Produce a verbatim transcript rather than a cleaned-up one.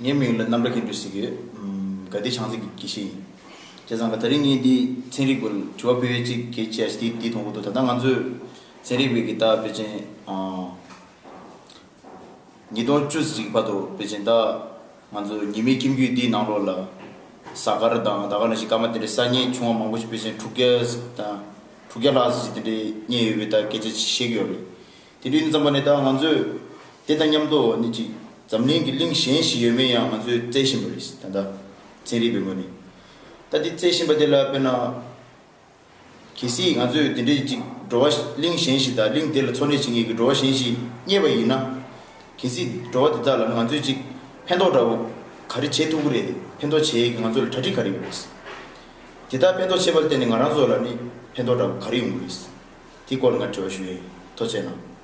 ངའི་མིང་ལ་རྣམ་གྲྭ་མཁས་གྲུབ་ཟེར་གི་ཡོད། ཨམ། དགའ་བདེ་བྱང་རྩེ་གི་དགེ་བཤེས་ཡིན། བྱས་ཙང་ག་ད་རིང་ངས་འདི་ཚན་རིག་པར་དྲི་བ་ཕུལ་བའི་གཅིག་གལ་ཆེ་ཞིག་འདི་འདི་མཐོང་གི་འདུག་ད་ལྟ་ང་ཚོས་ཚན་རིག་པའི་གི་ད་ཕལ་ཆེར་ཨ། ཉིས་སྟོང་བཅུ་ཙམ་ཞིག་བར་དུ་ཕལ་ཆེར་ད་ང་ཚོ་ཉི་མའི་ཁྱིམ་རྒྱུད་འདིའི་ནང་ལོགས་ལ་གཟའ་སྐར་དང་ད་ག་ནང་བཞིན་སྐར་མ་དེ་འདྲའི་གསར་རྙེད་བྱུང་བ་མང་པོ་ཞིག་ཕལ་ཆེར་དྲུག་བརྒྱ་དང་དྲུག་བརྒྱ་ལྷག་ཙམ་ཞིག་དེ་འདྲའི་རྙེད་ཡོད་པའི་ད་སྐད་ཆ་ཅིག་བཤད་ཀྱི་ཡོད་རེད། དེ་འདྲ་ཡིན་ཙམ་པ་ནས་ད་ང་ཚོས་དེ་དང་མཉམ་དུ་ནི་ཅིག་འཛམ་གླིང་གི་གླིང་གཞན་ཞིག་ཡོད་མེད་ཡང་ང་ཚོས་བཙལ་བཞིན་པ་རེད། ད་ལྟ་ཚན་རིག་པའི་ངོས་ནས་ད་དེ་བཙལ་བཞིན་པ་དེ་ལ་དཔེར་ན། གལ་སྲིད་ང་ཚོས་དེ་འདྲའི་ཅིག་འགྲོ་བ་གླིང་གཞན་ཞིག་དང་གླིང་དེ་ལ་འཚོ་གནས་བྱེད་མཁན་གྱི་འགྲོ་བ་གཞན་ཞིག་རྙེད་པ་ཡིན་ན། གལ་སྲིད་འགྲོ་བ་དེ་དག་ལ་ང་ཚོས་ཅིག་ཕན་ཐོགས་འདྲ་བོ་ག་རེ་བྱེད་ཐུབ་ཀྱི་རེད། ཕན་ཐོགས་བྱེད་ཡས་ཀྱི་ང་ཚོ་ལ་གྲ་སྒྲིག་ག་རེ་ཡོད་རེད། དེ་དག་ཕན་ཐོགས་བྱེད་པ་ལ་བརྟེན་ནས་ང་རང་ཚོ་ལ་ནི་ཕན་ཐོགས་འདྲ་བོ་ག་རེ་ཡོང་གི་རེད། དེའི་སྐོར་ལ་ང་དྲི་བ་ཞུ་ཡས་ཡིན། ཐུགས་རྗེ་གནང་།